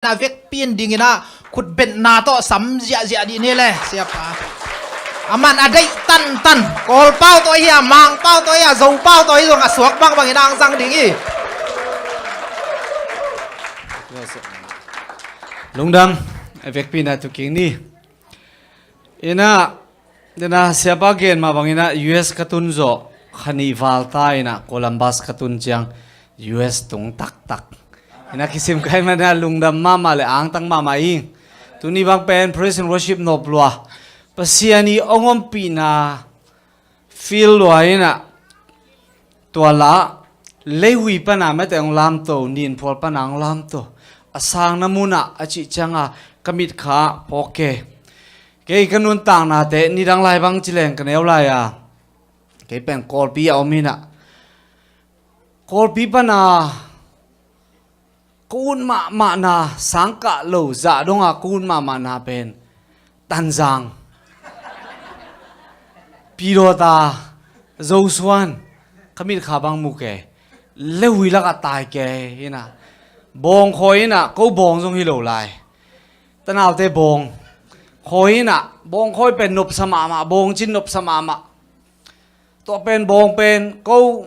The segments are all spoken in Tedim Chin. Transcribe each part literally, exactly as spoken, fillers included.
na vekpi in dingin ah khutbetna tawh sam ziahziah dih ni le, siapa. Aman a deih tantan, Kawlpau tawh hi a, Mangpau tawh hi a, Zopau tawh hi zong a suak bangbangin a ang zang ding hi. Lungdam, a vekpi na tuking ni. Inah, dena siapa gen mah banginah U S ka tun zawh, kha nih val ta inah Columbus ka tun ciang U S tung taktak. Inah kisim kai manah lungdam mahmah le angtang mahmah ing. Tuni bang pen praise and worship nop lua. Pasian i ong ompihna feel lua inah tua la, leihui pana mete ong lamto, ninphual pana ong lamto, a sangna munah a cih cianga ka mitkha phawk ke. Kei ka nuntaknate nidang lai bang cileng ka neu lai a, kei pen Kawlpi a om inah, Kawlpi pana ka ut mahmahna, sangkah lo zah donga ka ut mahmahna pen Tanzang, Pidawta, Zosuan, ka mitkha bang mu ke. Leihui lakah tai ke inah, bawng khawi inah, ko bawng zong hi lo lai. Tanaute bawng khawi inah, bawng khawi pen nopsa mahmah, bawng cin nopsa mahmah. Tua pen bawng pen ko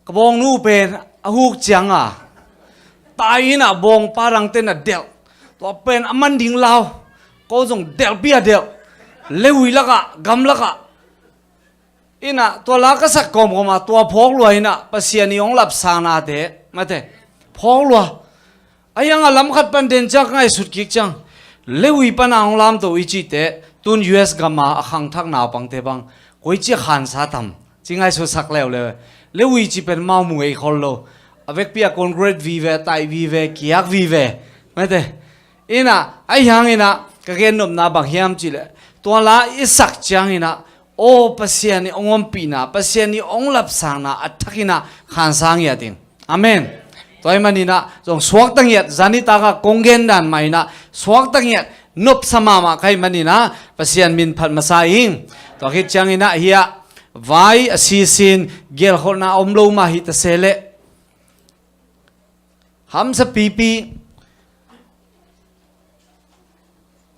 ka bawngnu pen a huk cianga tai inah bawngpa dangte na delh. Tua pen a man ding lau, ko zong delhpi a delh. Leihui lakah, gam lakah. Inah tua la ka sak kawmkawma tua phawk lua inah Pasian i ong lapsanate mate phawk lua. A hianga lam khat pan den ciang ka ngaihsut kik ciang, leihui pana ong lamto i cihte tun U S gama a khangthak naupangte bang koici a khansa tam ci ngaihsutsak leuleu. Leihui ci pen mau mu ngei khol lo. A vekpi a concrete vive, taih vive, kiak vive mate. Inah a hiang inah ka gennopna bang hiam cihleh, tua la i sak ciang inah, aw Pasian i ong ompihna, Pasian i ong lapsangna a thak inah khansa ngiat ing. Amen. Tua hi maninah zong suakta ngiat, zanitakah kong gen dan mah inah suakta ngiat, nopsa mahmah ka hi maninah Pasian min phat masa ing. Tua khit cianginah hiah vai a sisin gelkholhna a om lo mah hi ta se leh, hamsa pipi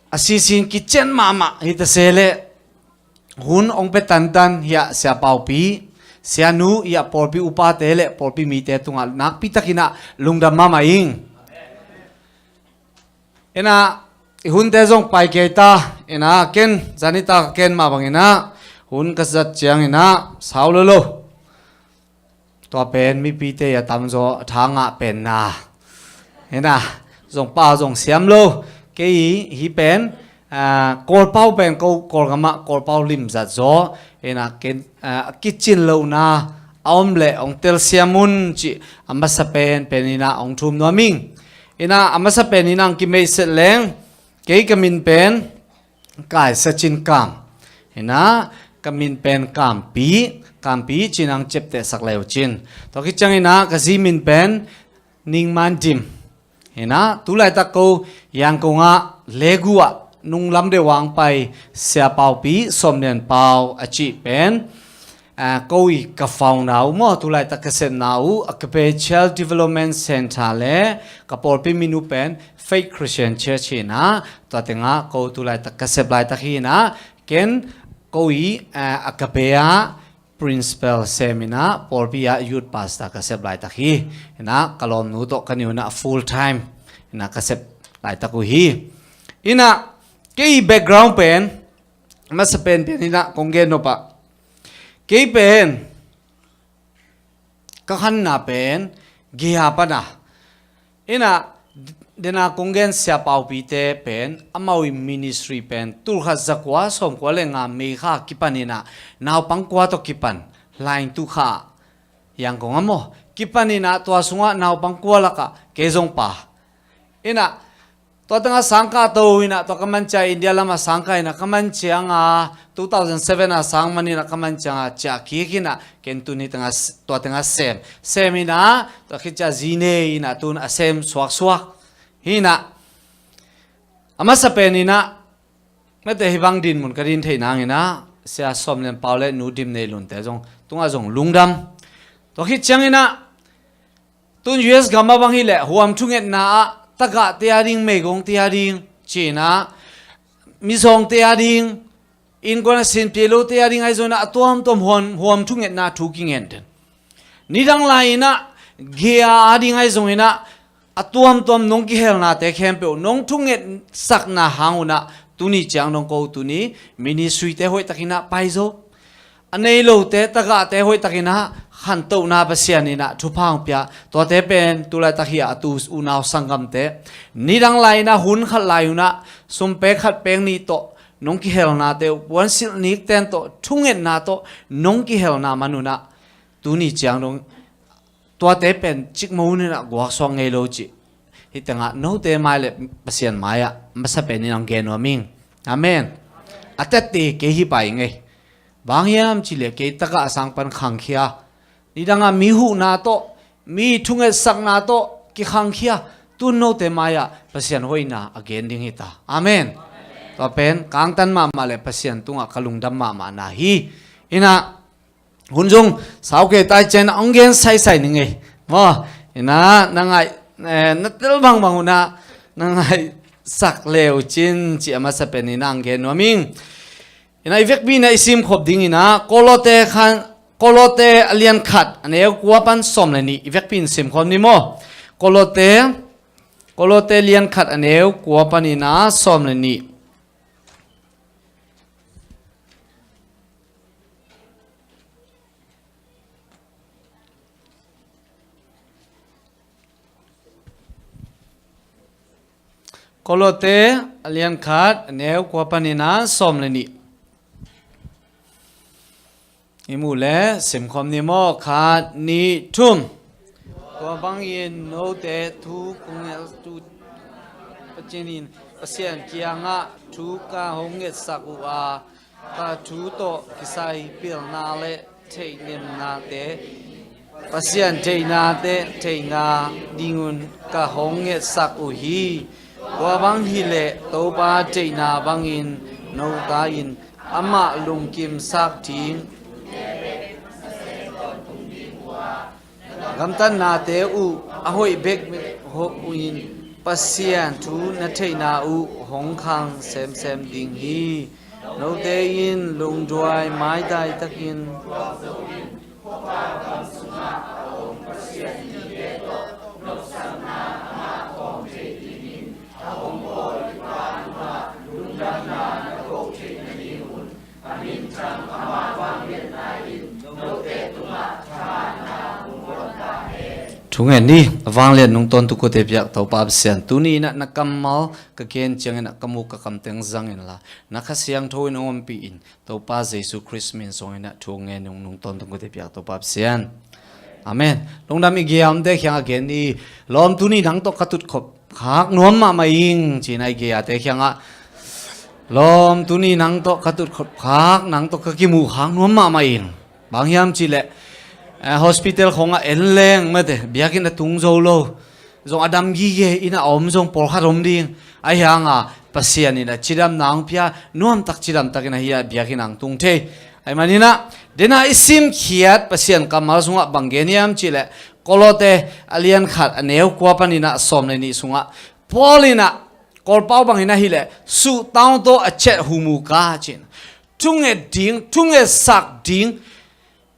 a sisin kician mahmah hi ta se leh, hun ong pe tantan hiah Sia Paupi, Sia Nu hiah pawlpi upate le pawlpi mite tungah nakpi takinah lungdam mahmah ing. Inah i hunte zong pai kei ta, inah ken zanita ka ken mah banginah hun ka zat cianginah sau lo lo. Tua pen mipite a tamzaw a tha ngah penna. Inah zong pau zong siam lo. Kei hi pen, ah, Kawlpau pen ko Kawlgamah Kawlpau limzat zaw. Inah ken, ah, a kicin lohna a om leh ong telsiam un cih a masa pen pen inah ong thum nuam ing. Inah a masa pen inah ang kimeihset leng, kei ka min pen Kai Sa Cin Kam. Inah ka min pen Kampi, Kampi cinah ang ciaptehsak leu cin. Tua khit cianginah ka zi min pen Ning Man Dim. Inah tulaitak ko Yangon ah legu ah nunglam deuh ah ong pai Sia Paupi, Sawm Lian Pau a cih pen, ah, ko i ka founder uh maw, tulaitak ka sepna uh Agape Child Development Center le ka pawlpi min uh pen Faith Christian Church hi inah, tua tengah ko tulaitak ka sep laitak hi inah, ken ko i, ah, Agape ah principal sem inah, pawlpi ah youth pastor ka sep laitak hi inah, ka lawmnu tawh ka niunah full time inah ka sep laitak uh hi. Inah kei background pen masa penpen inah kong gen nop ah, kei pen ka khanna pen gei-a pana. Inah dena kong gen Sia Paupite pen amau i ministry pen tulkhat zakua sawmkua le nga May kha kipan inah naupang kua tawh kipan, laingtu kha Yangon ah maw, kipan inah tua sungah naupang kua lakah kei zong pa. Inah tua tengah sangkah to inah, tua ka man ciang India lamah sangkah inah, ka man cianga two thousand seven a sang man inah ka man cianga ciah kik inah, ken tuni tengah s-, tua tengah sem, sem inah, tua khit ciang zi nei inah tun a sem suaksuak hi inah. A masa pen inah mete hih bang dinmun ka din theih nang inah Sia Sawm Lian Pau le Nu Dim Nei Lunte zong tungah zong lungdam. Tua khit ciang inah Tun U S gam ah bang hileh huam thungetna ah tagahte a ding, meigongte a ding, ci-in ah mizawngte a ding, innkuan a sinpia lote a ding ahi zongin ah a tuamtuam huam, huam thungetna thu kingen den. Nidang lai-in ah gei-a a ding ahi zongin ah a tuamtuam nong kihelnate khempeuh, nong thungetsakna hang un ah tuni ciang dong ko, tuni ministry-te hoihtakin ah paizo. A nei lote, tagahte hoihtakin ah khantohna Pasian in ah thupha hong pia. Tuate pen tulaitak hi-a a tu unau sanggamte, nidang lai-in ah hun khat lai un ah sum pek khat pek nih tawh nong kihelnate uh, puansilh nikten tawh, thungetna tawh nong kihelna man un ah tuni ciang dong tuate pen cikmah hun in ah guaksuak ngei lo cih. Hih tengah note mai le Pasian mai-ah masa penin hong gen nuam ing. Amen. A tette kei hi pai ngei. Bang hiam cih leh kei tagah a sang pan khangkhia, nidang a mi huhna tawh, mi thungetsakna tawh kikhangkhia, tun note mai-ah Pasian hoihna a gen ding hi ta. Amen. Tua pen kangtan mahmah le Pasian tungah ka lungdam mahmahna hi. In ah hun zong sau kei tai ciang in ah hong gen saisai ning ei. Maw, in ah na ngaih, eh, na tel bangbang un ah na ngaihsak le uh cin, ci a masa penin ah hong gen nuam ing. In ah i vekpi in ah i simkhop ding in ah Kolose khan, Kolose a lian khat a neu kua pan sawm le nih i vekpi in simkhop ni maw. Kolose, Kolose lian khat a neu kua panin ah sawm le nih. Kolose a lian khat a neu kua panin ah sawm le nih. I muh le simkhawm ni maw, khat, nih, thum. Tua bangin note thu kong nget uh, Pasian in, Pasian kiangah thu ka hong ngetsak uh a, ka thu tawh kisai pilna le theihnemnate, Pasian theihnate theihna dingun ka hong ngetsak uh hi. Tua bang hileh Topa theihna bangin note in amah lungkimsak ding, gamtatnate uh a hoih bekbek uh in Pasian thu na theihna uh hong khang semsem ding hi. Note in lungduai maitai takin thungen ni. A vanglian nungtawn tuk kote piak Topa Pasian, tuni in ah na kammal ka gen ciangin ah ka muk ka kamteng zang inla, na Kha Siangtho in hong ompih in, Topa Jesu Khrist min sungin ah thu ngen nung, nungtawn tuk kote piak Topa Pasian. Amen. Lungdam. I gei-a omte kiangah gen ni. Lawm, tuni nang tawh ka tutkhop khak nuam mahmah ing, ci-in ah i gei-ate kiangah, lawm, tuni nang tawh ka tutkhop khak, nang tawh ka kimuh khak nuam mahmah ing. Bang hiam cih leh, eh, hospital khawngah en leng mate, biakinn a tung zo lo, zong a dam gige in a om zong pawlkhat om ding. Ahi hanga Pasian in ah cidamna hong pia, nuamtak cidamtakin ahi ah biakinn ah hong tung thei. Ahih manin ah, dena i simkhiat Pasian kammal sungah bang gen hiam cih leh, Kolose a lian khat a neu kua panin ah sawm le nih sungah Paul in ah, Kawlpau bangin ahih leh, suhtang tawh a chet humuka, ci-in thunget ding, thungetsak ding,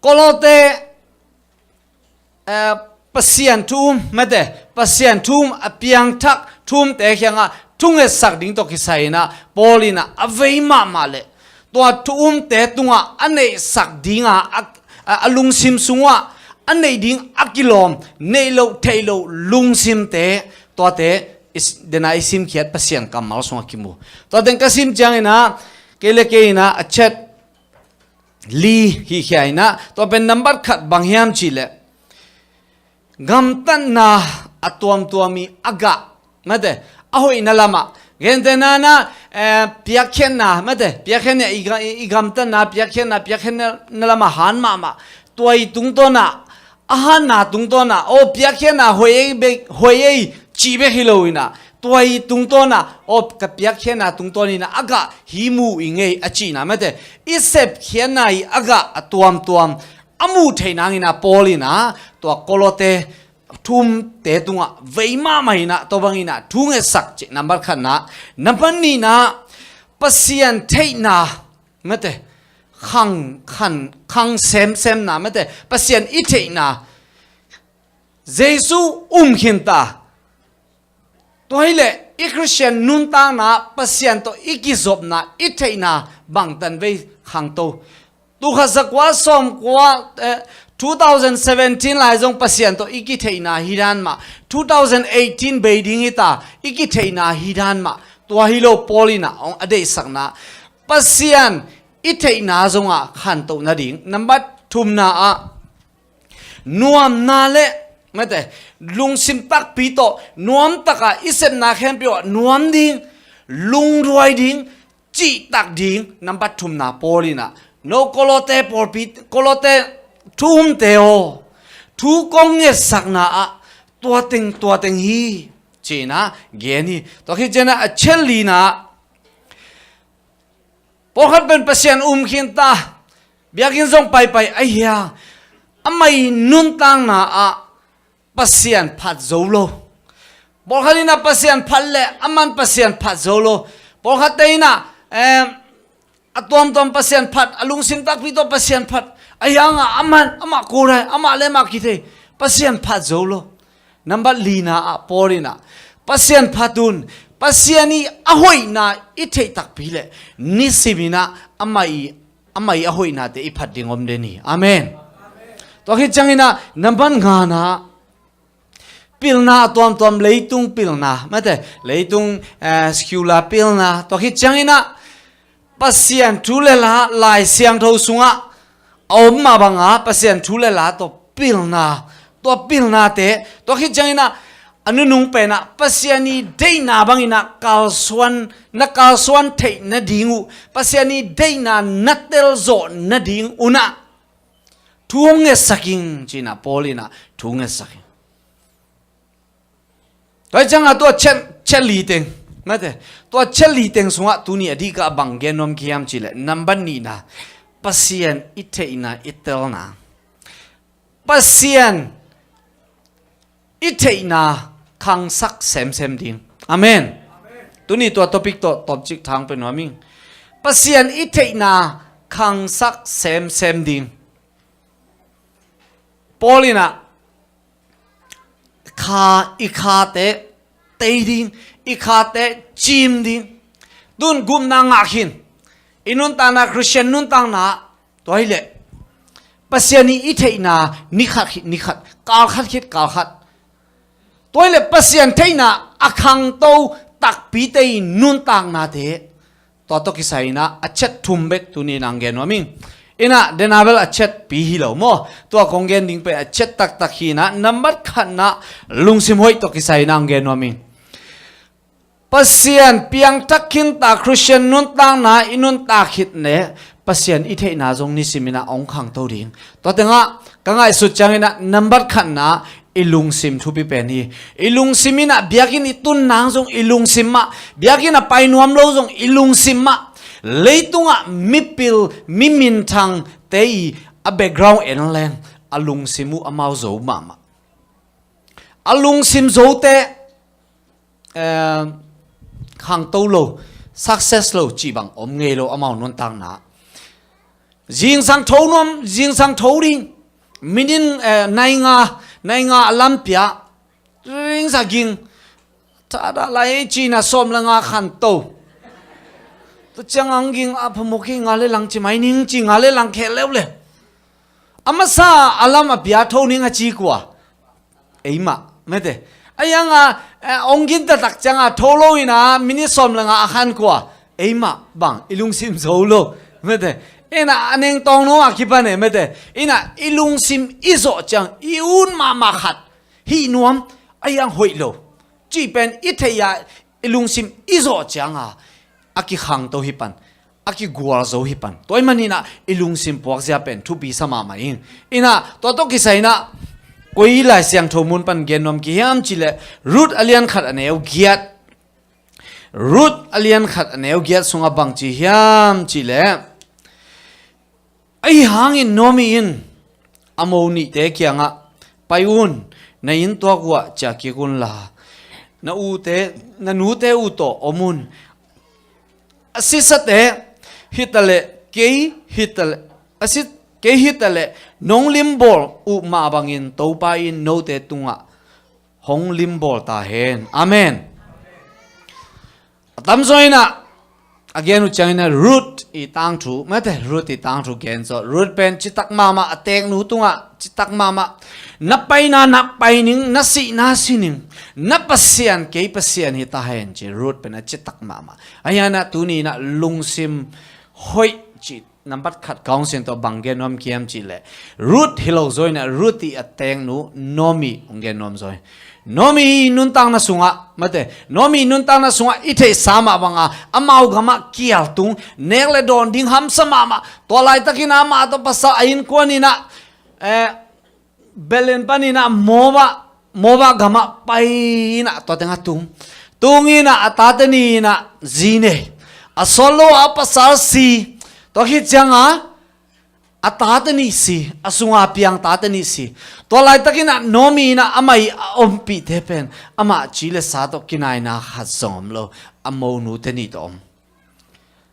Kolose, eh, Pasian thu um mate, Pasian thu um, a piangthak thu umte kiangah thungetsak ding tawh kisai in ah Paul in ah a vei mahmah leh tua thu umte tungah a neihsak dinga a, a, a lungsim sungah a neih ding a kilawm, neih loh theih loh lungsimte, tuate i s-, dena i simkhiat Pasian kammal sungah kimu. Tuate ka sim ciangin ah, kei le kei in ah a chet li hihkhia in ah, tua pen nambat khat bang hiam cih leh, gamtatna a tuamtuam i a gah, mate, a hoihna lamah, gentehna in ah, eh, piakkhiatna, mate, piakkhiatna i ga-, i, i gamtatna, piakkhiatna, piakkhiatna lamah han mahmah, tua i tungtawn ah, a hanna tungtawn ah, aw, piakkhiatna hoih ei bek, hoih ei cih bek hi lo in ah, tua i tungtawn ah, aw, ka piakkhiatna tungtawn in ah a gah hih mu ing ei a cihna, mate, i sepkhiatna i a gah a tuamtuam a muh theih nangin ah Paul in ah tua Kolose thu umte tungah vei mahmah inah, tua bang inah thu ngetsak cih nambat khatna. Nambat nihna, Pasian theihna, mate, khang, khang, khang semsemna, mate, Pasian i theihna, Jesu um khinta. Tua hileh i Khristian nuntakna, Pasian tawh i kizopna, i theihna bangtan vei khangto. Tul khat za kua sawm kua, eh, two thousand seventeen lai zong Pasian tawh i kitheihna hi dan mah, two thousand eighteen bei ding hita, i kitheihna hi dan mah. Tua hi lo, Paul inah hong a deihsakna, Pasian i theihna zongah khantoh nading. Nambat thumna ah, nuamna le, mate, lungsim takpi tawh nuamtaka i sepna khempeuh ah nuam ding, lungduai ding, cihtak ding. Nambat thumna, Paul inah, no Kolote pawlpi, Kolote thu umte aw, thu kong ngetsakna ah tua teng, tua teng hi, ci-inah gen hi. Tua khit ciangah a chet lina, pawlkhat pen Pasian um khinta, biakinn zong paipai ahia, amah i nuntakna ah Pasian phat zo lo. Pawlkhat inah Pasian phat le aman Pasian phat zo lo. Pawlkhatte inah, em, a tuamtuam Pasian phat, a lungsim takpi tawh Pasian phat, ahi hangah aman, amah kudai, amah le amah kithei, Pasian phat zo lo. Nambat lina ah Paul inah, Pasian phat un, Pasian i a hoihna i theih takpi le nisim inah amah i, amah i a hoihnate i phat ding om den hi. Amen. Tua khit ciang inah nambat ngana, pilna a tuamtuam, leitung pilna, mate, leitung, eh, secular pilna. Tua khit ciang inah Pasian thu le la, Lai Siangtho sungah a om mah banga Pasian thu le la tawh pilna, tua pilnate, tua khit ciang inah a nunung penah Pasian i deihna bang inah kalsuan, na kalsuan theih nading uh, Pasian i deihna na telzawh nading unah thu hong ngetsak ing, ci-inah Paul inah thu ngetsak ing. Tua hi ciangah tua chet, chet li teng, mate, tua chet li teng sungah tuni a dihkah bang gen nuam ka hiam cih leh, nambat nihna, Pasian i theihna, i telna, Pasian i theihna khangsak semsem ding. Amen. Tuni tua topic tawh tawmcik thang pia nuam ing. Pasian i theihna khangsak semsem ding. Paul inah kha, i khate tei ding, i khate cim ding. Tun gupna ngah khin, i nuntakna, Khristian nuntakna, tua hileh Pasian i, i theihna nikhat khit nikhat, kalkhat khit kalkhat. Tua hileh Pasian theihna a khangto takpite i nuntaknate, tua tawh kisai inah a chet thum bek tuni inah hong gen nuam ing. Inah dena bel a chet pi hi lo maw. Tua kong gen ding pen a chet taktak hi inah, nambat khatna, lungsim hoih tawh kisai inah hong gen nuam ing. Pasian piangthak khinta Khristian nuntakna i nuntak khit leh Pasian i theihna zong nisim inah hong khangto ding. Tua tengah ka ngaihsut ciang inah nambat khatna, i lungsim thupi pen hi. I lungsim inah biakinn i tun nang zong i lungsim mah, biakinn a pai nuam lo zong i lungsim mah, leitungah mipil, mi minthangte i a background en leng a lungsim uh amau zo mahmah. A lungsim zote, eh, khangto lo, success lo cih bang om ngei lo amau nuntakna. Zingsang tho nuam, zingsang tho ding. Minute, eh, nai nga, nai nga a lam pia, ring sa ging. Tada lai ci-inah sawm le nga khanto. Tua ciang ang ging a phamawh kei, nga le lang ci mai ning ci, nga le lang khel leuleu. A masa a lam a pia tho ning a ci kua? Eimah, mate. A yang a, eh, ong gin taktak ciang a tho lo inah minute sawm le nga a khan kua? Eimah bang, i lungsim zo lo, mate. Inah a neng tawng no a kipan e, mate. Inah i lungsim i zawh ciang, i ut mahmah khat hih nuam, a yang hoih lo cih pen i theih a, i lungsim i zawh ciang a, a kikhangto hi pan, a kigualzo hi pan. Tua ahih manin ah i lungsim puakzia pen thupi sa mahmah ing. Inah tua tawh kisai inah koi Lai Siangtho mun pan gen nuam ka hiam cih leh, Ruth a lian khat a neu giat. Ruth a lian khat a neu giat sungah bang ci hiam cih leh, ahi hangin Naomi in a mo nihte kiangah, pai un, Na inn tuak uh ah ciah kik unla, na ute, na nute uh tawh om un. A sisate hitaleh, kei hitaleh, a si, kei hitaleh, nong limbawl uh mah bangin Topa in note tungah hong limbawl ta hen. Amen. A tamzaw in ah, a gen uh ciangin ah Ruth i tangthu, mate, Ruth i tangthu gen zaw. Ruth pen citak mahmah, a teeknu tungah citak mahmah. Na paina, na pai ning, na sihna si ning. Na Pasian, kei Pasian hi ta hen ci. Ruth pen a citak mahmah. Ahi hang ah tuni in ah lungsim hoih cih nambat khat kawng sin tawh bang gen nuam hiam cih leh, Ruth hi lo zaw in ah, Ruth i a teeknu Naomi hong gen nuam zaw hi. Naomi i nuntakna sungah, mate, Naomi i nuntakna sungah i theihsa mah banga, amau gamah kial tung, nek le dawn ding hamsa mahmah. Tua laitakin ah amah tawh pasal a innkuan in ah, eh, Bethlehem panin ah Moab ah, Moab ah gamah pai in ah tua teng ah tung. Tung in ah a tate ni in ah zi nei. A sawt lo a pasal si. Tua khit ciang ah a tate ni si. A sunga piang tate ni si. Tua laitakin ah Naomi in ah amah i a ompihte pen, amah ci le sa tawh kinaina khat zong om lo. A monute ni tawh om.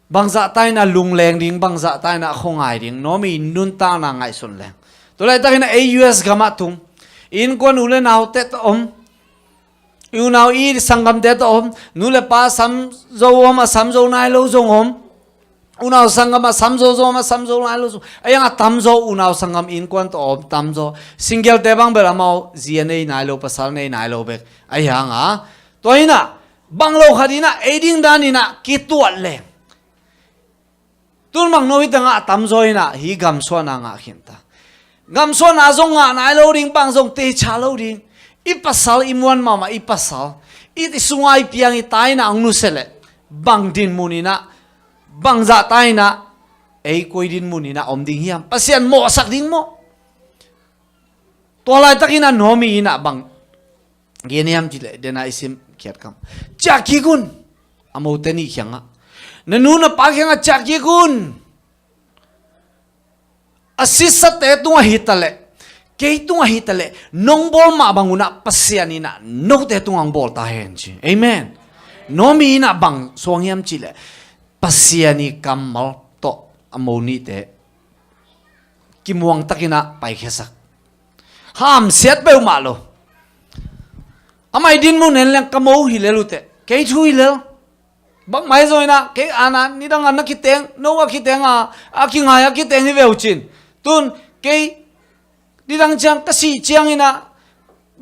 Bangzah ta in ah lungleng ding, bangzah ta in ah khuangai ding, Naomi nuntakna ngaihsun leng. Tua laitakin ah ei U S gamah tung. Innkuan u le naute tawh om. I unau i sanggamte tawh om. Nu le pa sam zo om, a sam zo nai lo zong om. Unau sanggam a sam zo zong om, a sam zo nai lo zong. Ahi hang a tamzaw unau sanggam innkuan tawh om, tamzaw. Single-te bang bel amau zi a nei nai lo, pasal nei nai lo bek. Ahi hang a, tua in ah, bang lo khat in ah, ei ding dan in ah kituat leng. Tun bang no hi tangah a tamzaw in ah hih gamsuahna ngah khin ta. Gamsuahna zong ngah nai lo ding, bang zong teicha lo ding. I pasal, i muan mahmah i pasal, i, i sunga i piang i ta in ah hong nusia leh, bang dinmun in ah, bangzah ta in ah, ei koi dinmun in ah om ding hiam? Pasian mawhsak ding maw? Tua laitakin ah Naomi in ah bang gen hiam cih leh, den a i sim khiat kam, ciah kik un. A mote nih kiangah, na nu na pa kiangah ciah kik un. A sisate tungah hitaleh, kei tungah hitaleh, nong bawl mah bang un ah Pasian in ah note tungah hong bawl ta hen ci. Amen. Naomi in ah bang suang hiam cih leh, Pasian i kammal tawh a mo nihte kimuang takin ah paikhiasak. Hamsiat peuhmah lo. Amah i dinmun en leng, ka mo hi lel uh teh, kei thu hi lel. Bangmah hi zong in ah, kei a na, nidang a na kiteng, no a kiteng a, a kingai a kiteng hi ve uh cin. Tun kei nidang ciang ka sih ciangin ah,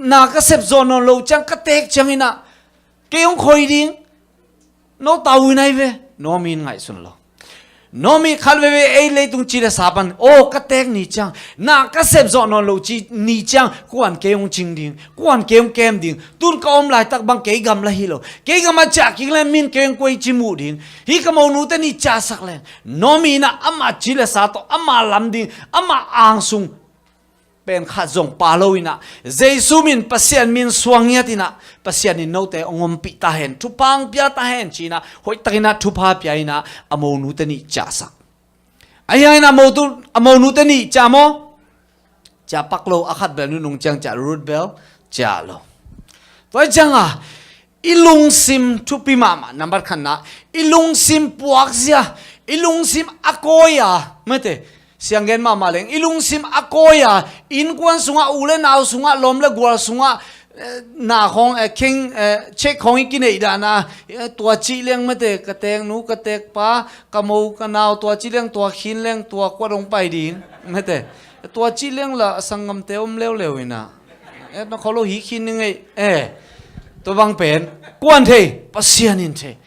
na ka sep zawh nawn loh ciang, ka teek ciangin ah, kei hong khoi ding. No tau in ahi ve. Naomi in ngaihsun lo. Naomi khat veve ei leitung ci le sa pan, aw, ka teek ni ciang, na ka sep zawh nawn loh ci ni ciang, kuan kei hong cing ding, kuan kei hong kem ding. Tun ka om laitak bang kei gamla hi lo. Kei gamah ciah kik le min kei hong koi ci muh ding. Hih ka mo nute nih ciahsak leng. Naomi in ah amah ci le sa tawh, amah lam ding, amah angsung pen khat zong pha lo in ah, Jesu min, Pasian min suang ngiat in ah, Pasian in note hong ompih ta hen, thupha hong pia ta hen ci in ah, hoih takin ah thupha pia in ah, a mo nute nih ciahsak. Ahi hangin ah a mo tu, a mo nute nih ciah maw? Ciah pak lo, a khat bel nunung ciang ciah, Ruth bel ciah lo. Tua hi ciang a, i lungsim thupi mahmah, nambat khatna, i lungsim puakzia, i lungsim a kawi a, mate, sianggen mahmah leng, i lungsim a kawi a, innkuan sungah, u le nau sungah, lawm le gual sungah, eh, na khawng, eh, kheng, eh, check khawng i kineih dan a, eh, tua cih leng mate, ka teeknu, ka teekpa, ka mo, ka nau, tua cih leng, tua khin leng, tua kuat hong pai ding, mate, tua cih leng la, a sanggamte om leuleu in ah. Eh, na kholo hi khin ni ngei. Eh, tua bang pen, kuan thei, Pasian in thei.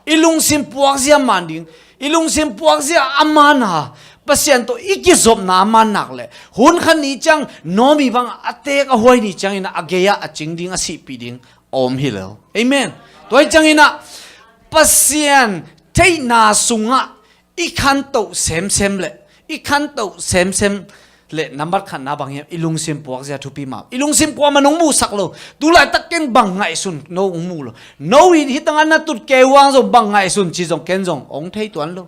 I lungsim puakzia man ding, i lungsim puakzia a man a, Pasian tawh i kizopna a man nak leh, hun khat ni ciang, Naomi bang a teek a huai ni ciangin ah, a gei ah a cing ding, a sihpih ding a om hi lo. Amen. Tua hi ciangin ah, Pasian theihna sungah i khantoh semsem leh, i khantoh semsem leh, nambat khatna bang hiam, i lungsim puakzia thupi mah. I lungsim kuamah nong muhsak lo. Tu laitak ken bang ngaihsun no hong muh lo. No hi, hi tangah na tut kei uang zong bang ngaihsun ci zong ken zong hong thei tuan lo.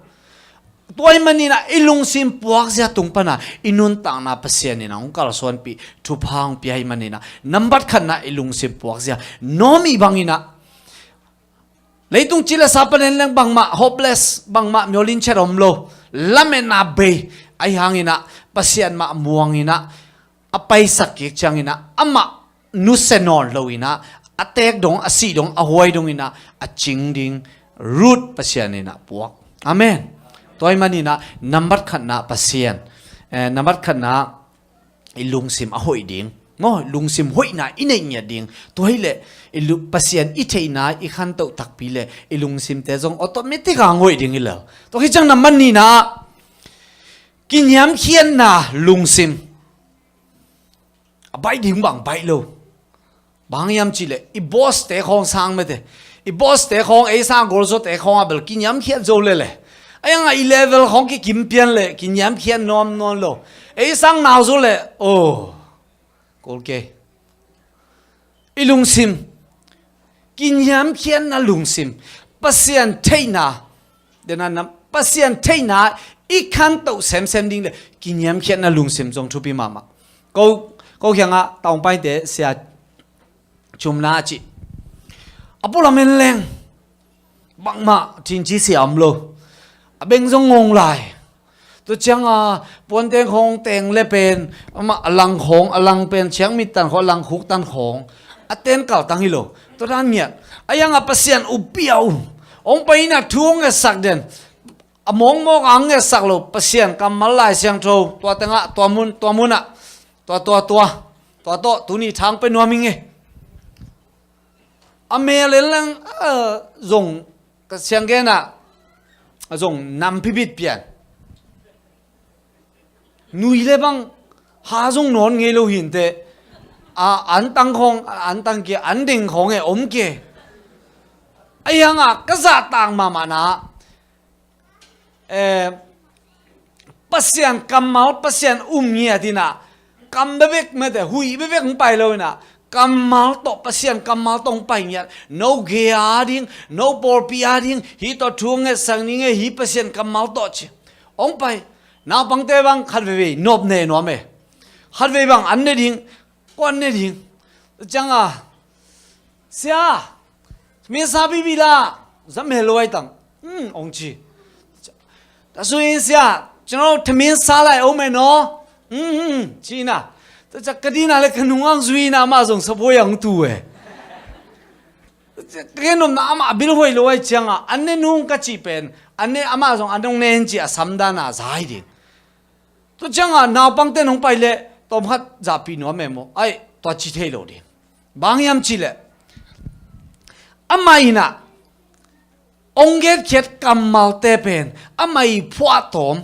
Tua ahih manin ah i lungsim puakzia tung pan ah i nuntakna Pasian in ah hong kalsuanpih thupha hong pia ahih manin ah nambat khatna i lungsim puakzia nuam i bangin ah leitung ci le sa panin leng bangmah hopeless, bangmah myolinchen om lo, lametna bei, ahih hangin ah Pasian mah muangin ah a paisak kik ciangin ah amah nusia nawn loin ah a teek dong, a sih dong, a huai dongin ah a cing ding Ruth Pasian in ah puak. Amen. Tua ahih manin ah nambat khatna Pasian, eh, nambat khatna i lungsim a hoih ding maw, lungsim hoihna i neih ngiat ding. Tua hileh i lu-, Pasian i theihna i khantoh takpi le i lungsimte zong automatic a hong hoih ding hi lo. Tua hi ciang nambat nihna ah kiniamkhiatna lungsim. A baih ding bang baih lo. Bang hiam cihleh i boss te khawng sang mete, i boss te khawng ei sang golzo te khawng a bel kiniamkhiat zo lele. Ahih hangah i level khawng kikim pian le kiniamkhiat nuam nuam lo. Ei sang nau zo le, oh, kol kei. I lungsim, kiniamkhiatna lungsim, Pasian theihna, dena nam, Pasian theihna i khantoh semsem ding le kiniamkhiatna lungsim zong thupi mahmah. Ko, ko kiangah taungpaite sia Cumna a cih a pulamen leng bangmah thinci sia om lo. A beng zong ngong lai. Tua cianga puanteng khawng teng le pen amah a lang khawng, a lang pen ciang mittan khawng, a lang khuktan khawng a ten kaltang hi lo. Tua dan ngiat. A yanga Pasian uppiau hong pai inah thu hong ngetsak den. A mawkmawk a hong ngetsak lo Pasian kammal Lai Siangtho tua tengah tua mun, tua munah tua, tua, tua, tua tawh tuni thang pe nuam ing e. A mel en leng, a, zong ka sianggenah a zong nam phibit pian. Nui le bang ha zong nawn ngei lo hinte. A, an tang khawng, an tang kia, an deng khawng e om kia. A yanga ka zahtak mahmahna eh, Pasian kammal, Pasian um ngiat inah kam bebek mete, huih bebek hong pai lo inah kammal tawh, Pasian kammal tawh hong pai ngiat. No gei a ding, no pawlpi a ding, hih tawh thu hong ngetsak ning e, hih Pasian kammal tawh ci hong pai. Naupangte bang khat veivei nop ne nuam e. Khat vei bang an ne ding, kua an ne ding. Cianga, sia, thamin sa bibi la, zam he lo ai tang. Hmm, ong ci. Ta su in sia, cino thamin sa lai o me no. Hmm, hmm, ci na. Ta ca ka dina le ka nung ang zui na ma zong sa boi ang tu e. Ka nop na ama bil hoi lo ai cianga, an ne nung ka ci pen, an ne ama zong an nung nen ci a sam dana zai din. Tua cianga naupangte nong pai le tawmkhat zahpih nuam e maw? Ai, tua ci thei lo ding. Bang hiam cihleh amah inah ong getkhiat kammalte pen amah i phuahtawm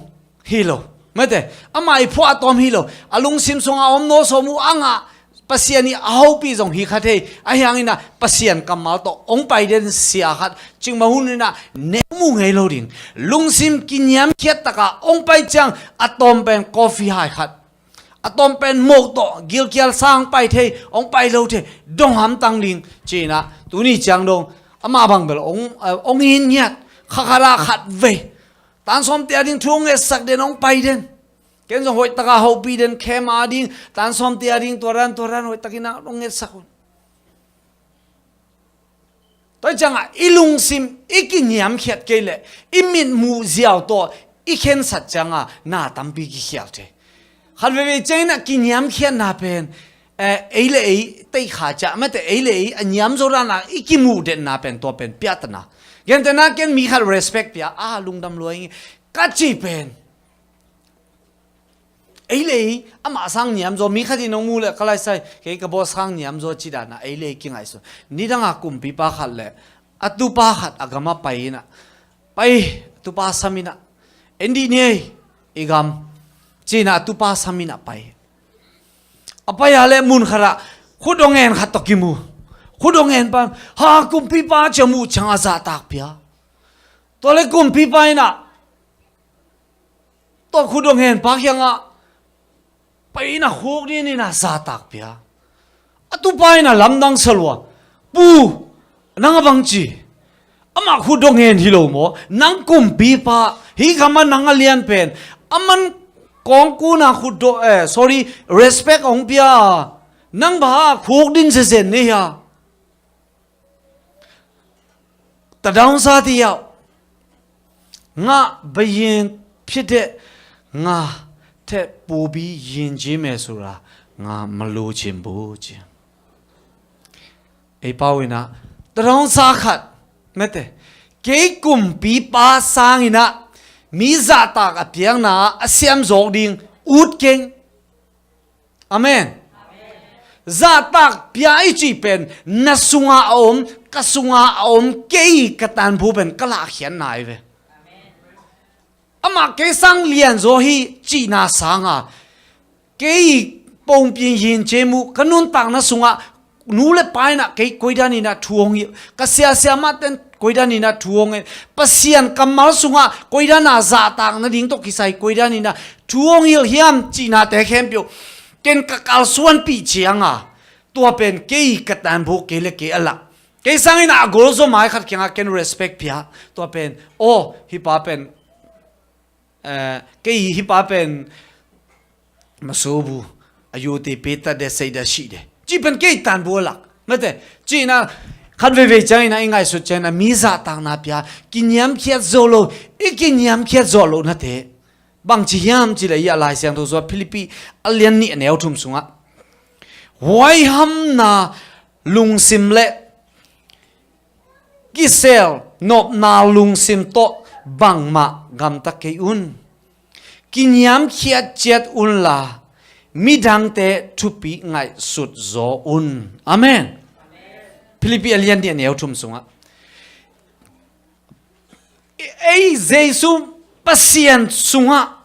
hi lo. Mete, amah i phuahtawm hi lo. A lungsim sunga om nawsawm uh angah Pasian i a hopih zong hi kha thei. Ahi hanginah Pasian kammal tawh ong pai den sia khat cikmah hun inah neu mu ngei lo ding. Lungsim kiniamkhiat taka ong pai ciang a tawm pen coffee hai khat, a tawm pen moh tawh gilkial sang pai thei, ong pai lo thei, dong hamtang ding. Cinah tuni ciang dong amah bang bel ong, eh, ong hin ngiat, khakhara khat vei. Tansawmte a ding thu ong etsak den ong pai den. Ken zong hoihtaka hopih den khem a ding, tansawmte a ding tuaran tuaran hoihtakin a ong etsak un. Tua ciangah i lungsim i kiniamkhiat kei leh i mitmuh ziau tawh i khensat ciangah na tampi kikhial thei. Khat veivei cianginah kiniamkhiatna pen, eh, ei le ei teikha ciah mete ei le ei a niamzo dana i kimuh detna pen tua pen piahtana. Gentehna ken mi khat respect pia a lungdam lua ing ka ci pen ei le ei amah sang niamzaw, mi khat in hong mu le ka laisai, kei ka baw sang niamzaw ci dana ei le ei kingaihsun. Nidanga kumpipa khat le a tupa khat a gama pai inah, pai, tupa sam inah, en dih ni ei, i gam, cinah a tupa sam inah pai. A pai a le mun khatah khut dong en khat tawh kimu. Khut dong en pa, ha, kumpipa cia muh ciangah zahtak pia. Tua le kumpipa inah tua khut dong hen pa kiangah pai inah khuk din inah zahtak pia. A tupa inah lamdang salua, pu, nang a bang ci? Amah khutdawh ngen hi lo maw? Nang kumpipa, hih khamah nang a lian pen, aman kawngkuna khutdawh, eh, sorry, respect hong pia, nang bang a khuk din sesen ni hia? တထောင်စားတစ်ယောက် ငါဘုရင်ဖြစ်တဲ့ ငါထက်ပိုပြီးယဉ်ကျေးမယ်ဆိုတာ ငါမလိုချင်ဘူး ကျင်။ Ei pau in ah, တထောင်စား khat, mete, kei kumpipa sang in ah, mi zahtak a piakna ah a siam zawk ding ut keng. Amen. Zahtak pia i cih pen, na sungah a om, ka sungah a om, kei ka tanphu pen ka lahkhiatna hi ve. Amah kei sang lianzaw hi cihna sanga, kei pongpin hin cem uh, ka nuntakna sungah nu le pa in ah kei koidan in ah thu hong hilh, ka siasia mahten koidan in ah thu hong hilh, Pasian kammal sungah koidan a zahtak nading tawh kisai koidan in ah thu hong hilh hiam cihnate khempeuh ken ka kalsuanpih cianga, tua pen kei ka tanphu, kei le kei a lak. Kei sangin ah a golzaw mai khat kiangah ken respect pia, tua pen, aw, hih pa pen, eh, kei hih pa pen, masobu, a yote peta de seida shi de, cih pen kei tanphu a lak, mete, cihna khat veivei ciangin ah i ngaihsut ciangin ah mi zahtakna pia, kiniamkhiat zo lo, i kiniamkhiat zo lohnate. Bangci hiam cih leh, i a Lai Siangtho sungah Philippi a lian nih a neu thum sungah, huaihamna lungsim le kisel nopna lungsim tawh bangmah gamta kei un. Kiniamkhiat ciat unla, midangte thupi ngaihsut zaw un. Amen. Philippi a lian nih a neu thum sungah, ei Jesu Pasian sungah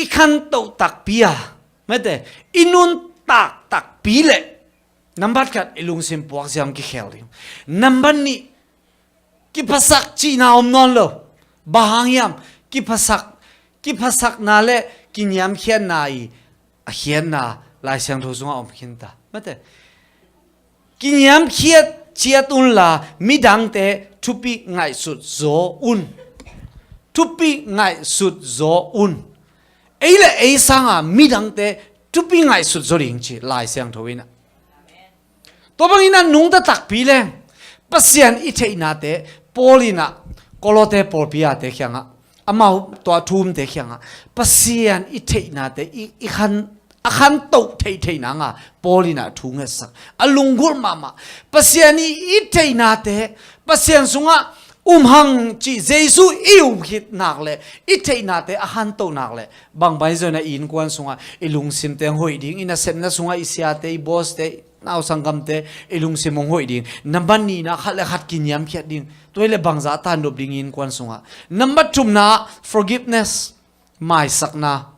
i khantoh takpi a, mete, i nuntak takpi leh, nambat khat, i lungsim puakziam kikhel ding. Nambat nih, kiphasak cihna om nawn lo. Bang hang hiam? Kiphasak, kiphasakna le kiniamkhiatna i a khiatna Lai Siangtho sungah om khinta, mete. Kiniamkhiat ciat unla, midangte thupi ngaihsut zaw un. Thupi ngaihsut zaw un. Ei le ei sanga midangte thupi ngaihsut zaw ding ci Lai Siangtho in ah. Tua bangin ah nungta takpi leng, Pasian i theihnate, Paul in ah Kolote pawlpi ate kiangah, amau tua thu umte kiangah, Pasian i theihnate i, i khan, a khantoh theihtheih nanga Paul in ah thu ngetsak, a lunggulh mahmah. Pasian i, i theihnate, Pasian sungah um hang cih Jesu i um khit nak leh, i theihnate a khantoh nak leh, bang bai zong in ah i innkuan sungah i lungsimte hong hoih ding, i nasepna sungah i siate, i bawste, nau sanggamte, i lungsim hong hoih ding. Nambat nihna, khat le khat kiniamkhiat ding. Tua hi leh bangzah a tandop ding i innkuan sungah. Nambat thumna, forgiveness, maisakna.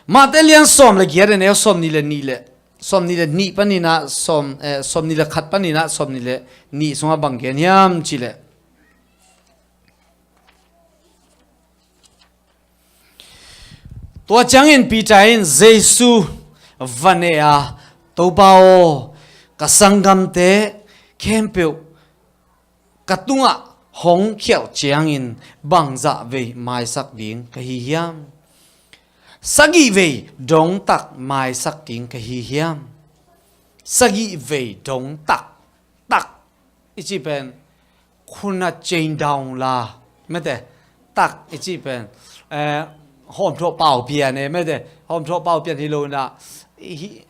Mate lian sawm le giat a neu sawm nih le nih le, sawm nih le nih panin ah, sawm, eh, sawm nih le khat panin ah sawm nih le nih sungah bang gen hiam cih leh, tua ciangin Peter in Jesu va ne a, Topa aw, ka sanggamte khempeuh ka tungah hong khialh ciangin bangzah vei maisak ding ka hi hiam? Sagih vei dongtak maisak ding ka hi hiam? Sagih vei dongtak, tak i cih pen khuna chain down la, mete, tak i cih pen, eh, hawmthawh pau pian e, mete, hawmthawh pau pian hi lo in ah, hi,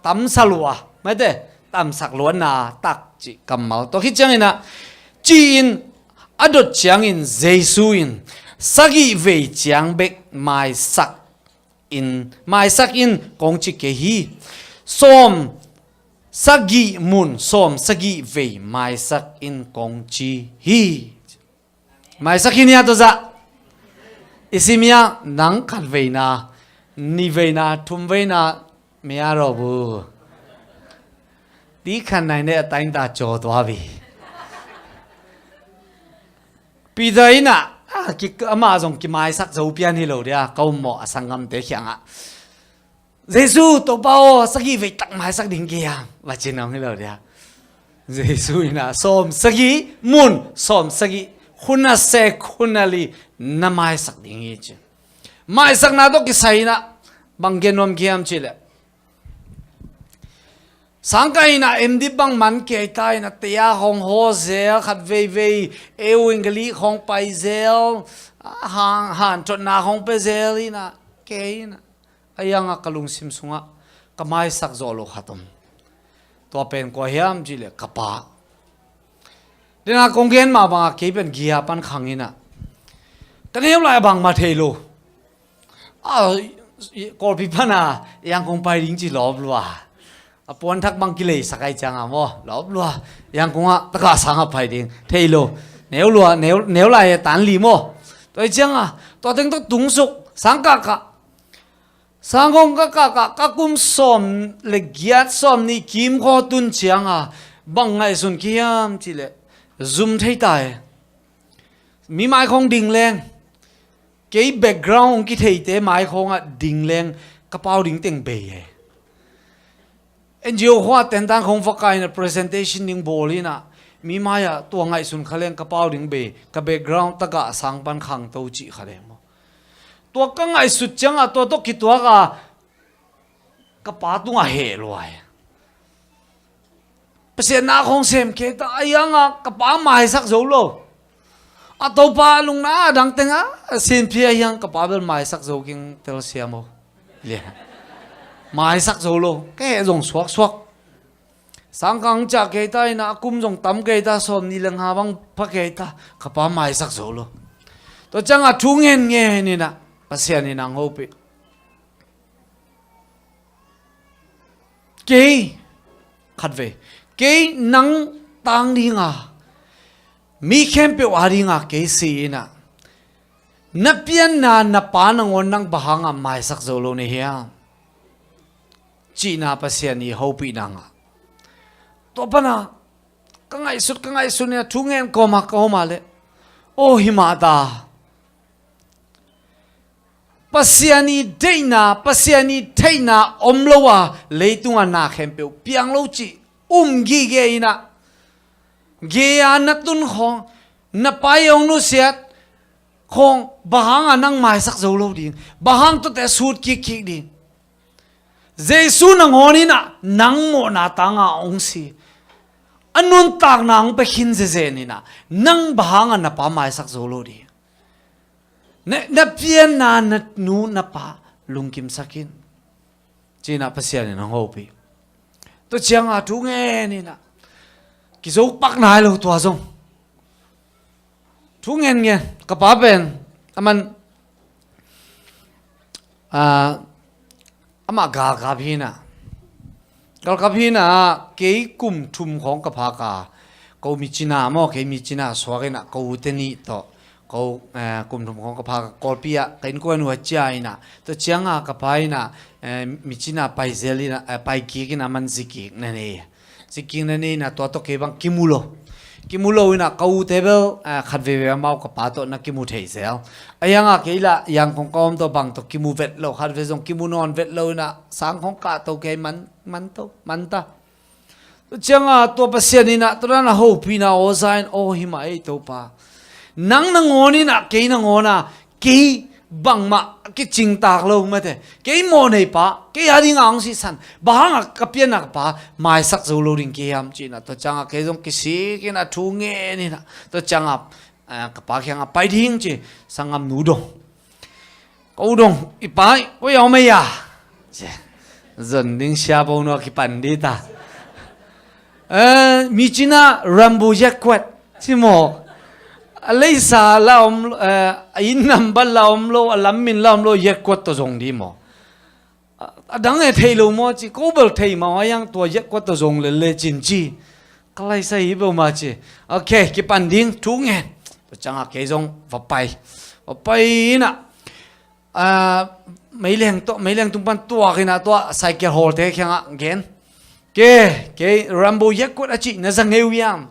tamsa lua, mete, tamsak luanna tak cih kammal. Tua khit ciangin ah, ci-in a dot ciangin Jesu in sagih vei ciang bek maisak in, maisak in kong ci kei hi. Sawm sagih mun, sawm sagih vei maisak in kong ci hi. Maisak hi nia tua zah. I sim hia, nang khat veina, nih veina, thum veina, mia rawh bu. Ti khan nai ne a tain ta caw tua vi. Peter in ah, a, ki, amah zong kimaisak zo pian hi lo dia, ka um mawh a sanggamte kiangah. Jesu, Topa aw, sagih vei tak maisak ding kei a, va ci nong hi lo dia. Jesu in ah sawmsagih mun, sawmsagih hun a sek hun a li na maisak ding hi ci. Maisakna tawh kisai in ah bang gen nuam ka hiam cih leh, sangkah in ah M.Div bang man kei ta in ah, tei-a khawng haw zel, khat veivei eu ingkali khawng pai zel, hang, hanthotna khawng pia zel in ah, kei in ah, a hiang ah ka lungsim sungah ka maisak zawh loh khat om. Tua pen kua hiam cih leh ka pa. Dena kong gen mah bangah kei pen gei-a pan khang in ah, ka neu lai a bangmah thei lo. A, Kawlpi pana Yangon pai ding ci lawp lua. A puanthak bang kileisak ahih ciangah maw, lawp lua. Yangon ah tagah sangah pai ding thei lo. Neu lua, neu, neu lai a tan li maw. Tua ahih ciangah tua teng tawh tungsuk, sang kahkah. Sang hong ka kahkah, ka kum sawm le giat, sawmnih kim khawng tun ciangah bang ngaihsun ka hiam cih leh, zum thei ta e. Mi mai khawng ding leng, kei background hong kitheite mai khawngah ding leng, ka pau ding teng bei e. NGO khawngah tentan khawng va kai in ah presentation ding bawl in ah, mi mai-ah tua ngaihsun kha leng ka pau ding bei, ka background tagah sang pan khangto cih kha leng maw. Tua ka ngaihsut ciangah tua tawh kituak a ka pa tungah heh lua hi. Pasian na khawng sem kei ta, a hiang ah ka pa maisak zo lo. A Topa lungna a dang teng a, a sinphi a hiang ka pa bel maisak zo keng tel siam o. Lia. Maisak zo lo. Ka heh zong suaksuak. Sangkah ciah kei ta in ah, a kum zong tam kei ta, sawmnih le nga bang pha kei ta, ka pa maisak zo lo. Tua ciangah thu ngenngen in ah Pasian in ah hong hopih. Kei, khatvei, kei nang tang dinga, mi khempeuh a dinga kei si in ah, na pianna na pa nangawn nang bang hangah maisak zo lo na hiam? Cihna Pasian i hopihna ngah. Tua pana ka ngaihsut, ka ngaihsut in ah thu ngen kawma ka om a leh, aw, hi mah ta. Pasian i deihna, Pasian i theihna om lo a, leitungah na khempeuh piang lo cih um gige in ah, gei-a na tun khawng, na pa i hong nusiat khawng, bang hangah nang maisak zo lo ding, bang hang tuate sut kikkik ding. Jesu nangawn in ah nang mawhna tanga hong si, a nuntakna hong pia khin zezen in ah, nang bang hangah na pa maisak zo lo ding? Na, na pianna na nu na pa lungkimsak in, ci-in ah Pasian in hong hopih. Tua ciangah thu ngen in ah kizo pak nai lo tua zong. Thu ngenngen, ka pa pen, aman, ah, amah galkap hi in ah, galkap hi in ah, kei kum thum khawng ka phak a, ko Myitkyina maw, kei Myitkyina suak in ah, ko ute nih tawh, ko, eh, kum thum khawng ka phak a, Kawlpi ah ka innkuan uh a cia in ah, tua ciangah ka pa in ah, eh, Myitkyina pai zel in ah, eh, pai kik in ah, aman zi kik na nei. Zi kik na nei in ah, tua tawh kei bang kimu lo. Kimu lo in ah, ka ute bel, ah, khat veivei amau ka pa tawh na kimu thei zel. A hiangah kei lah Yangon ka om tawh bang tawh kimu vet lo, khat vei zong kimu nawn vet lo in ah, sang khawng kah to kei man, man to, man ta. Tua ciangah tua Pasian in ah, tua dan a hopihna aw za in, aw hi mah ei Topa. Nang nangawn in ah, kei nangawn a, kei bangmah kicingtak lo mate. Kei mawhnei pa, kei a dingah hong sisan, bang hangah ka pianna ka pa maisak zo lo ding kei hiam, ci-in ah tua ciangah kei zong kisik in ah thu ngen in ah, tua ciangah, eh, ka pa kiangah pai ding ci, sanggamnu dong. Ko dong, i pa, koi a om ei a? Ci. Zon ding sia bo nua kipan dita. Eh, Myitkyina Rambo Yakkuat ci maw. A leisa la om, eh, a inn nambat la om lo, a lam min la om lo, Yakkuat tawh zong di maw. A, a dang e thei lo maw ci, ko bel thei maw, a hiang tua Yakkuat tawh zong lel le cin ci. Ka laisa hi beuh mah ci. Ok, kipan ding, thu ngen. Tua ciangah kei zong va pai. Va pai in ah, ah, meileng tawh, meileng tung pan tuak in ah, tua cycle hawlte kiangah gen. Kei, kei Rambo Yakkuat a cih na za ngei uh hiam?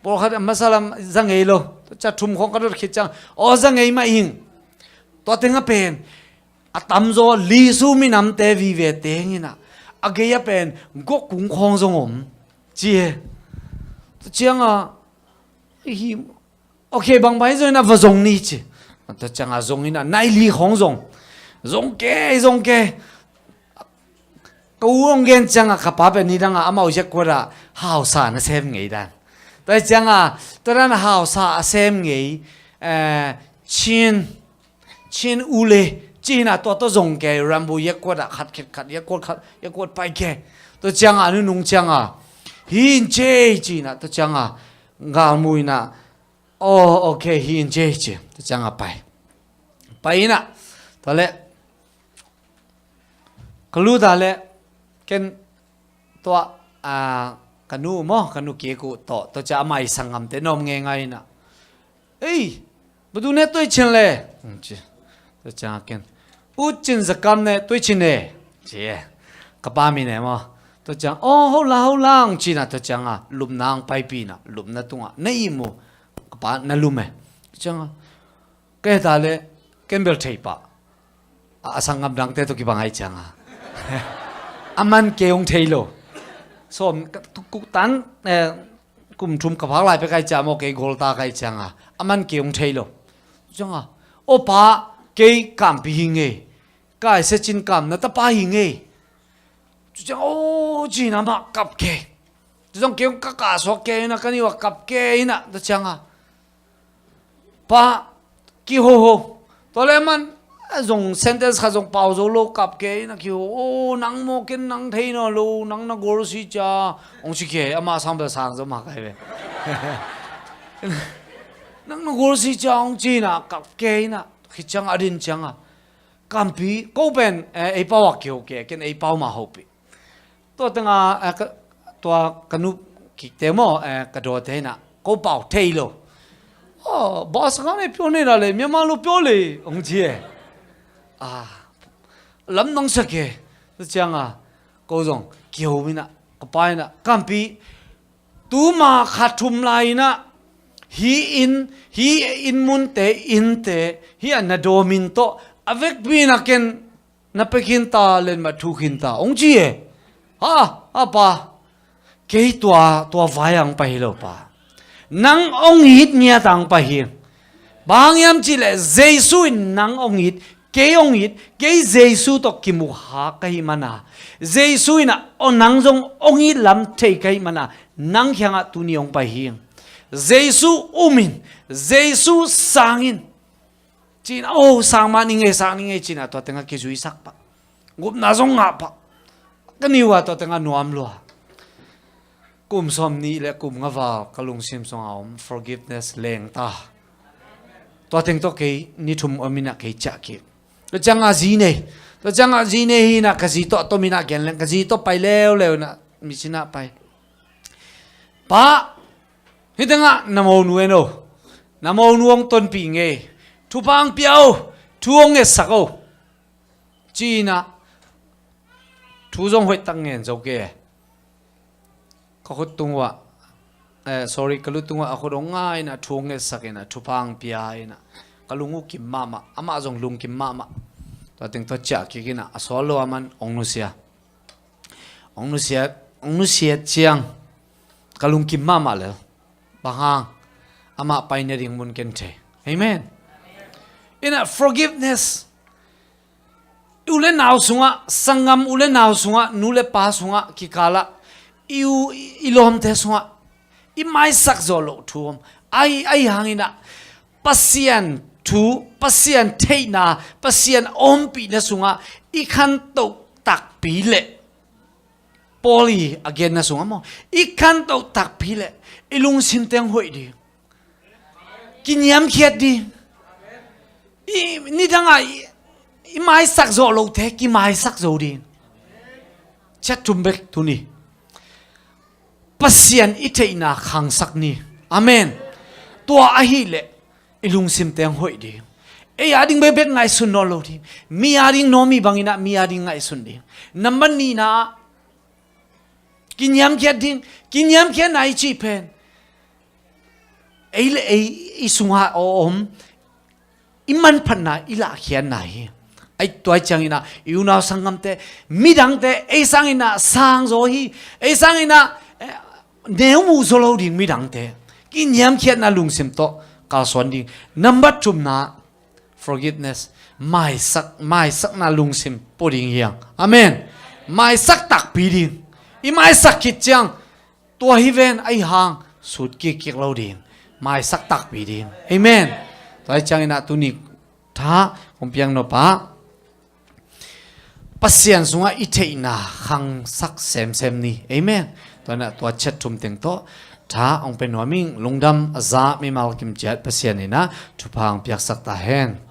Pawlkhat a masa lam za ngei lo. Tua ciang thum khawng ka dot khit ciang, aw, za ngei mah ing. Tua teng a pen, a tamzaw Lisu minamte vive teng in ah, a gei a pen gawh kung khawng zong om. Ci e. Tua cianga, hi, okay, bang bai zong ina va zong ni ci. Tua cianga zong ina nai li khong zong. Zong kei, zong kei. Ka u hong gen cianga ka pa pen nidanga amau ziakkuata hausa na sem ngei dan. Tua cianga, tua dan hausa a sem ngei, eh, Chin, Chin u le, cina tua tua zong kei, Rambu yakkuata khat khit khat, yakkuat khat, yakkuat pai kei. Tua cianga, nunung cianga, hi in cei cina, tua cianga, galmu ina, oh, okay, hi in cei ci, tua cianga pai. Pai ina, tua le, ka lu ta le, ken tua, ah, ka nu maw, ka nu kik uh tawh, tua cia amai sanggamte nom ngei ngai ina. Ei, batu ne tui chin le. Ci. Tua cianga ken. U cin zakam ne tui chin ne. Ci. Ka pa mi ne maw. Tua cianga, oh, hola, hola, ang cina tua cianga. Lupna ang paipina. Lupna tunga. Na i mu. Ka pa na lum e. Tua cianga. Kei ta le. Ken bel thei pa. A, a sanggam dangte tawh kibang ai cianga. A man kei hong thei lo. Sawm, ka, tu, ku tan, eh, kum thum ka phak lai pek ai cia maw kei gol ta kai cianga. A man kei hong thei lo. Cianga. O pa, kei kampi hi ngei. Kai se cin kam na tapa hi ngei. Cu ciang, o, cina mah kap kei. Cu ciang kei hong ka ka suak kei ina, ka niwa kap kei ina, ta cianga. Pa, kihoho. Tua le man, a zong sentence kha zong pau zo lo kap kei ina kiho. O, nang maw ken nang thei nawn lo, nang na gol si cia. Hong ci kei, ama sang bel sang zo mah kai ve. Nang na gol si cia, hong cina kap kei ina. Khi ciang a din cianga. Kampi, ko pen, eh, ei pau a kiho kei, ken ei pau ma hopi. Tua tenga, eh, ka, tua ka nu kikte maw, eh, ka dawte ina, ko pau thei lo. Oh, ba sangam e pio nei la le, Myanmar lo pio le, hong ci e. Ah, lam nang sak e. Tua cianga, ko zong, kiho ina, ka pa ina, kampi, tuma kha thum lai ina, hi in, hi in munte, inte, hi a na dawmin tawh, a vekpi ina ken, na pe khin ta, len mah thu khin ta. Hong ci e. Ha, ha pa. Kei tua, tua vai ang pai hi lo pa. Nang hong it ngiat ang pai hi. Bang hang hiam cih leh Jesu in nang hong it, kei hong it, kei Jesu tawh kimu ha ka hih mana. Jesu in a, aw nang zong hong it lam thei ka hih mana. Nang kiangah tuni hong pai hi. Jesu um in, Jesu sang in. Cina, oh, sang mah ni ngei, sang ni ngei cina, tua tengah kizuisak pah. Gupna zong ngah pah. Ka niwa tua tengah nuam lua. Kum sawm nih le kum nga val ka lungsim sungah om forgiveness leng ta. Tua teng tawh kei ni thum om ina kei ciah kik. Tua ciangah zi nei. Tua ciangah zi nei hi ina ka zi tawh tom ina gen leng ka zi tawh pai leuleu ina mi sinah pai. Pa, hih tengah na monu en o. Na monu hong tonpih ngei. Thupha hong pia o. Thu hong ngetsak o. Ci ina. Thu zong hoih tak ngen zo kei. Ka khut tung uah. Eh, sorry, ka lu tung uah a khut hong nga ina thu hong ngetsak ina thupha hong pia ina. Ka lung uh kim mahmah. Amah zong lung kim mahmah. Tua teng tua ciah kik ina. A sual lo a man hong nusia. Hong nusiat, hong nusiat ciang ka lungkim mahmah lel. Bang hang, amah pai nading mun ken thei. Amen. Ina forgiveness. I u le nau sungah, sanggam u le nau sungah, nu le pa sungah, kikalah, i u, i, i lawmte sungah, i maisak zawh loh thu om. Ahi, ahi hangin ah, Pasian thu, Pasian theihna, Pasian ompihna sungah i khantoh takpi leh, Paul i a genna sungah maw, i khantoh takpi leh i lungsim teng hoih ding, kiniamkhiat ding. I, nidangah i, i maisak zawh lote kimaisak zo ding. Ciat thum bek tuni. Pasian i theihna khangsak ni. Amen. Tua ahih leh i lungsim teng hoih ding. Ei a ding bekbek ngaihsun nawn lo ding. Mi a ding nawmi bangin ah mi a ding ngaihsun ding. Nambat nihna ah kiniamkhiat ding. Kiniamkhiatna i cih pen ei le ei i sungah a om i manphatna i lahkhiatna hi. Ai tuai ciangin ah i unau sanggamte, midangte ei sangin ah sangzaw hi. Ei sangin ah, eh, neu muh zaw lo ding midangte. Kiniamkhiatna lungsim tawh kalsuan ding. Nambat thumna, forgiveness. Maisak, maisakna lungsim pua ding hi hang. Amen. Maisak takpi ding. I maisak khit ciang tua hi ven ahi hang sut kikkik lo ding. Maisak takpi ding. Amen. Tua hi ciangin ah tuni tha kong piak nop ah Pasian sungah i theihna khangsak semsem ni. Amen. Tua in ah tua chet thum teng tawh tha hong pia nuam ing. Lungdam a za mimal kim ciat Pasian in ah thupha hong piaksak ta hen.